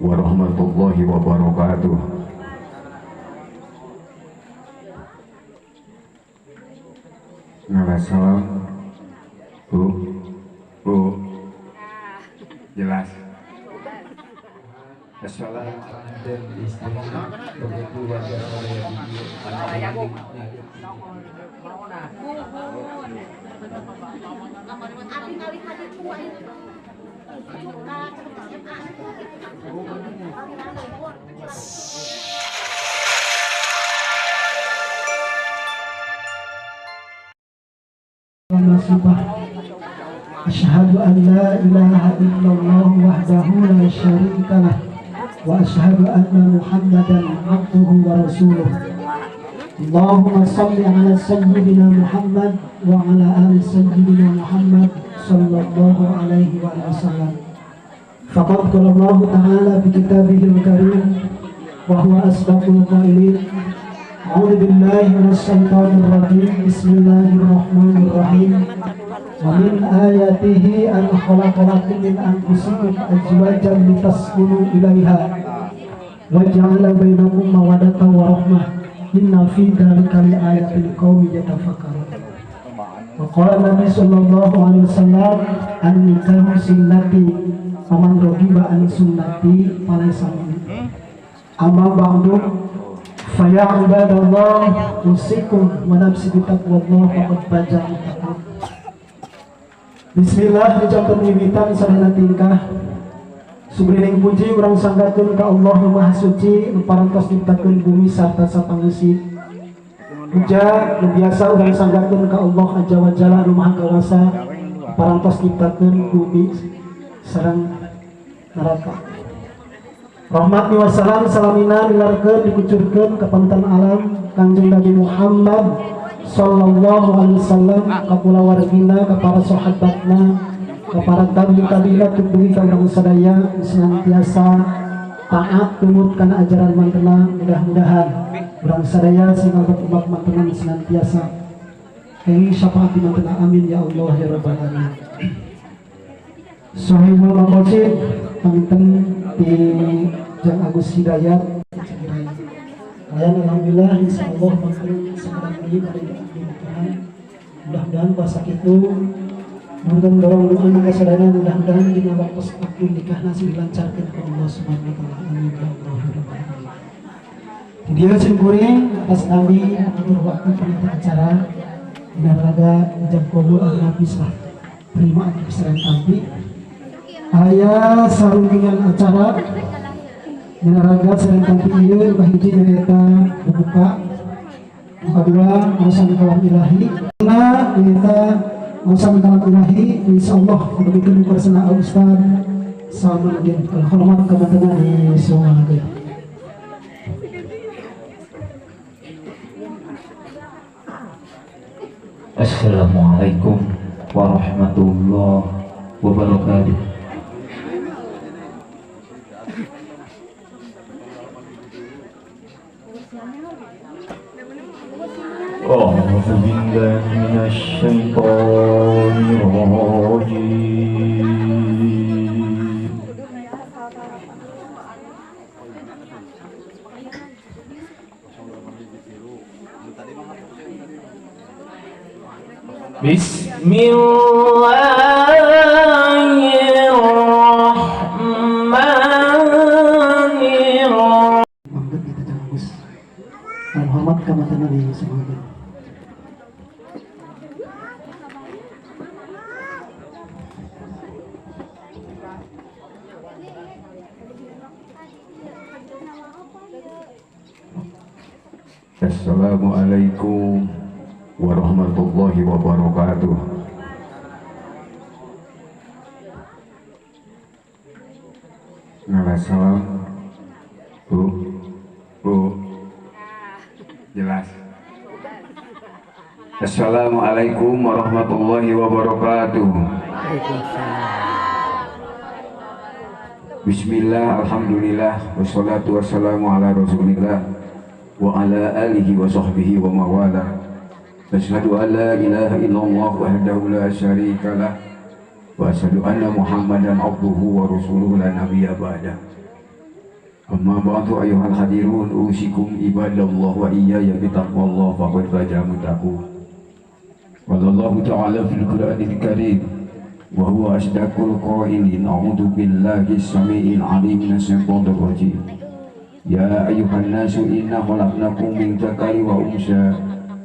warahmatullahi wabarakatuh. Salam Bu, Bu, jelas. Assalamualaikum istri begitu warga saya Asyhadu an la ilaha illallah wahdahu la syarika lah wa asyhadu anna Muhammadan abduhu wa rasuluh. Allahumma salli ala sayyidina Muhammad wa ala ali sayyidina Muhammad sallallahu alaihi wa sallam. Faqad qala Allah ta'ala fi kitabihil karim wa huwa asdaqul qailin. A'udzu billahi minasy syaithanir rajim. Bismillahirrahmanirrahim. Wa min ayatihi an khalaqa lakum min anfusikum azwajan litaskunu ilaiha wa ja'ala bainakum mawaddatan wa rahmah. Inna fi dzalika laayatin liqaumin yatafakkarun. Wa qala Nabi sallallahu alaihi wasallam, an-nikahu sunnati faman raghiba an sunnati falaysa minni. Amma ba'du, fa ya ibadallah usikum wa nafsi bitaqwallah faqad faza muttaqun. Bismillah, dicampur wiwitan sadana tingkah subrining puji urang sanggakeun ka Allah nu Maha Suci nu parantos nyiptakeun bumi sarta sapangeusi. Puja nu biasa urang sanggakeun ka Allah Azza wa Jalla nu Maha Kawasa nu parantos nyiptakeun bumi sareng neraka. Rahmat wa salam salamina dilarkeun dikucurkeun ka pantan alam Kangjeng Nabi Muhammad sallallahu alaihi wasallam, ka kulawargina, ka para sahabatna, ka para tabi'in tabi'ina dugi ka urang sadaya senantiasa taat tumut kana ajaran mantena. Mudah-mudahan urang sadaya sing umat mantena senantiasa kenging syafaat di mantena. Amin ya Allah ya rabbal alamin. Sohibul Maqasid panginten di Jang Agus Hidayat. Kalian alhamdulillah insyaallah mangkin sekarang ini pada nikahan. Mudah-mudahan puasa itu mudah dorong doa ka sadayana, mudah-mudahan dina waktu waktu nikah nasi dilancarkeun ku Allah Subhanahu wa taala. Amin ya Allah ya rabbal alamin. Dia simkuring atas nami mengatur waktu penita acara dina raga ijab kabul al-nafis lah. Terima kasih tampi. Aya sarungkingan acara dina raga sareng tampi ieu kahiji nyaeta buka kedua urusan kalam ilahi. Nah, nyaeta urusan kalam ilahi insyaallah diberikan kursana Al Ustaz Salmanuddin. Hormat kepada di semua. Assalamualaikum warahmatullahi wabarakatuh. أعوذ بالله من الشيطان الرجيم. بسم الله الرحمن الرحيم. Hormat kepada Nabi sallallahu. Assalamualaikum warahmatullahi wabarakatuh. Salam Bu, Bu, jelas. Assalamualaikum warahmatullahi wabarakatuh. Bismillah, alhamdulillah, wassalatu wassalamu ala rasulillah wa ala alihi wa sahbihi wa mawala. Asyhadu an la ilaha illallah wahdahu la syarikalah wa asyhadu anna Muhammadan abduhu wa rasuluhu la nabiyya ba'da. Amma ba'du ayyuhal hadirun usikum ibadallah wa iyaya bitaqwallah faqad faza muttaqun. Wallahu ta'ala fil Qur'anil Karim wa huwa asdaqul qailin a'udzu billahi samii'il 'aliim minasy syaithanir rajim. Ya ayyuhan nasu inna khalaqnakum min dzakarin wa unsa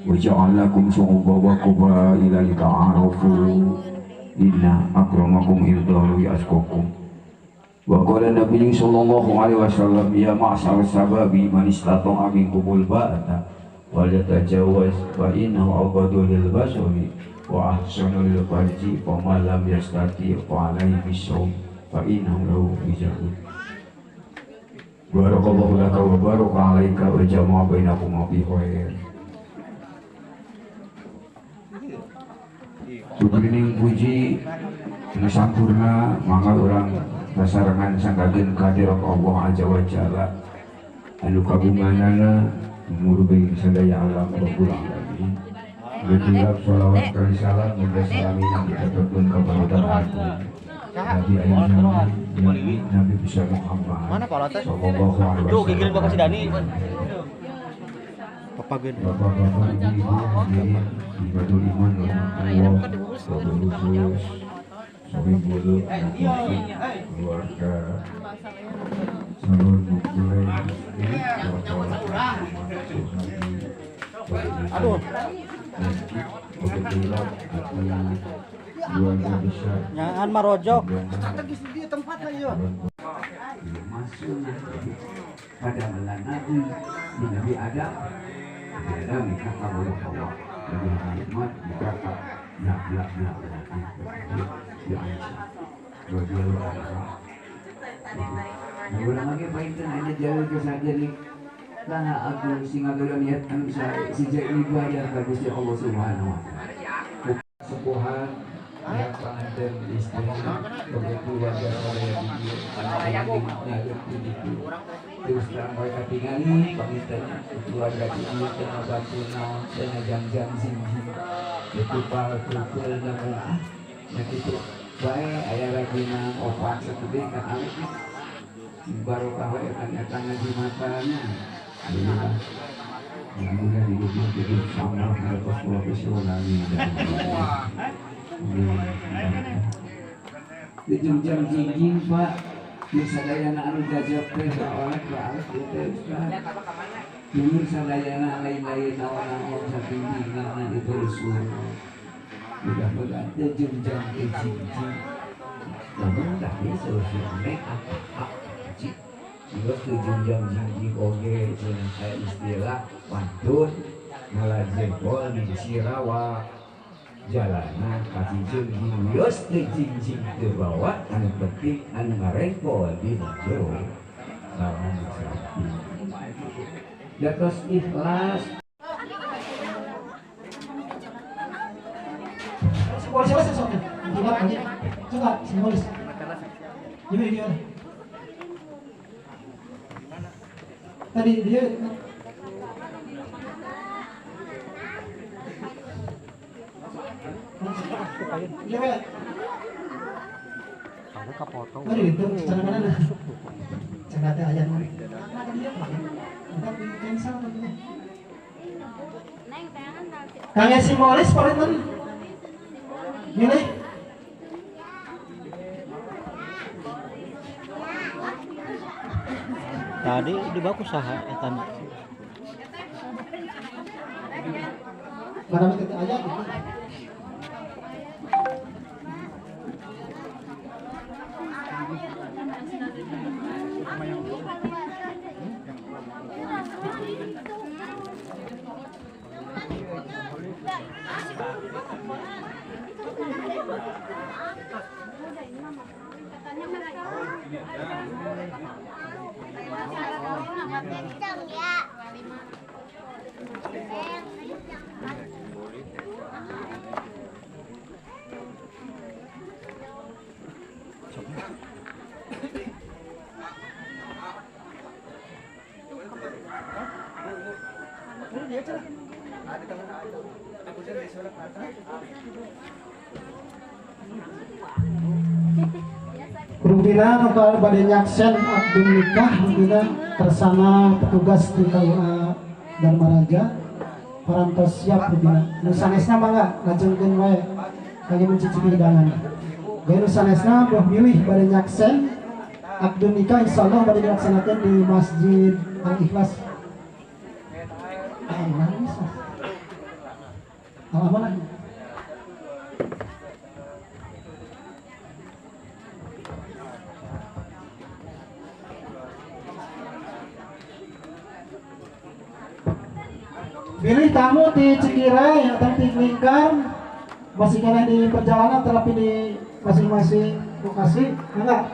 wa ja'alnakum syu'uban wa qabaila lita'arafu inna akramakum indallahi atqakum. Wa qala Nabi sallallahu alaihi wasallam ya ma'syar sababi man istata'a minkumul ba'ata wal yatajawaz fa innahu aqwadu lil basari wa ahsanu lil farji fa man lam yastati fa alaihi bisawm fa innahu lahu wijahun. Barakallahu laka wa baraka alaika wa jama'a bainakum fi khair. Sugrining puji nu sampurna mangga urang sasarengan sanggageun kadirat Allah azza wa jalla anu kagunganana murbeng sadaya alam rabbul alamin. Berkilap sholawat kali salam muga salamina dituturkeun ka barudak agung Nabi ayeuna Nabi bisa Muhammad sallallahu alaihi wasallam. Bapak-bapak, ibu-ibu hadirin ibadul iman rahmatullah, khusus sohibul keluarga salon mukule aduh keluarga besar nyangan marojok pada bulan Nabi di Nabi Adam ada nikah kamu Hawa Nabi Muhammad nikah bla bla bla ya Aisyah radhiyallahu anha. Nah, urang ge painten aja jauh ke saja nih nah aku sing ngagelo niat anu sija ibadah ka Gusti Allah Subhanahu wa taala. Sepuhan yang panganten istri bagi keluarga saya di terus terang mereka tingali panginten keluarga di dieu teu ngabantu naon teu ngajang-jang sing-sing ditupal pukul namun nya kitu bae aya rajina opat sakedeung kan awet barokah we kan eta ngajimatana. Mudah-mudahan hidup jadi sama profesional. Di jam-jam jingjing Pak, di sadayana anu jajab teh saolah bae teh Ustaz. Dulur sadayana lain-lain naon-naon satinggi itu usul. Mudah-mudahan di jam-jam jingjing. Namun dah biasa usul make up. Terus tujuh jam jingjing oge cenah aya istilah pantun ngalajengkol di Sirawa jalanan kaki jingjing wios teu jingjing teu bawa anu penting anu ngarengkol di jero salam sapi datos ikhlas. Coba simbolis. Gimana dia? Tadi dia tadi itu cara mana? Cara teh ayam. Kangge simbolis palinten. Milih. Tadi di baku saha eta na. Barang kita aja. Rupina nu bade nyaksen akdun nikah rupina bersama petugas di KUA Darmaraja parantos siap rupina. Nu sanesna mangga lajengkeun wae kangge mencicipi hidangan. Gae nu sanesna boh milih bade nyaksen akdun nikah insyaallah bade dilaksanakeun di Masjid Al Ikhlas. Al Amanah. Pilih tamu di Cikirai atau di Lingkar masih kena di perjalanan tetapi di masing-masing lokasi enggak?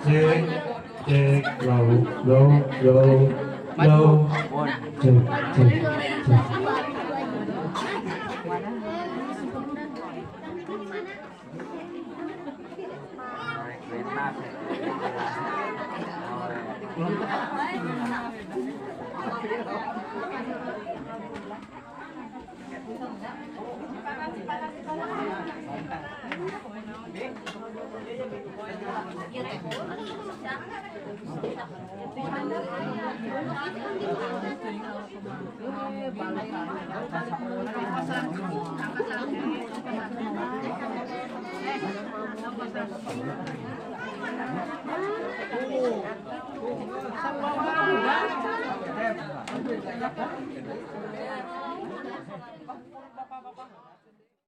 Cek, cek, low, low, low, low, cek, cek, cek. Bapak-bapak.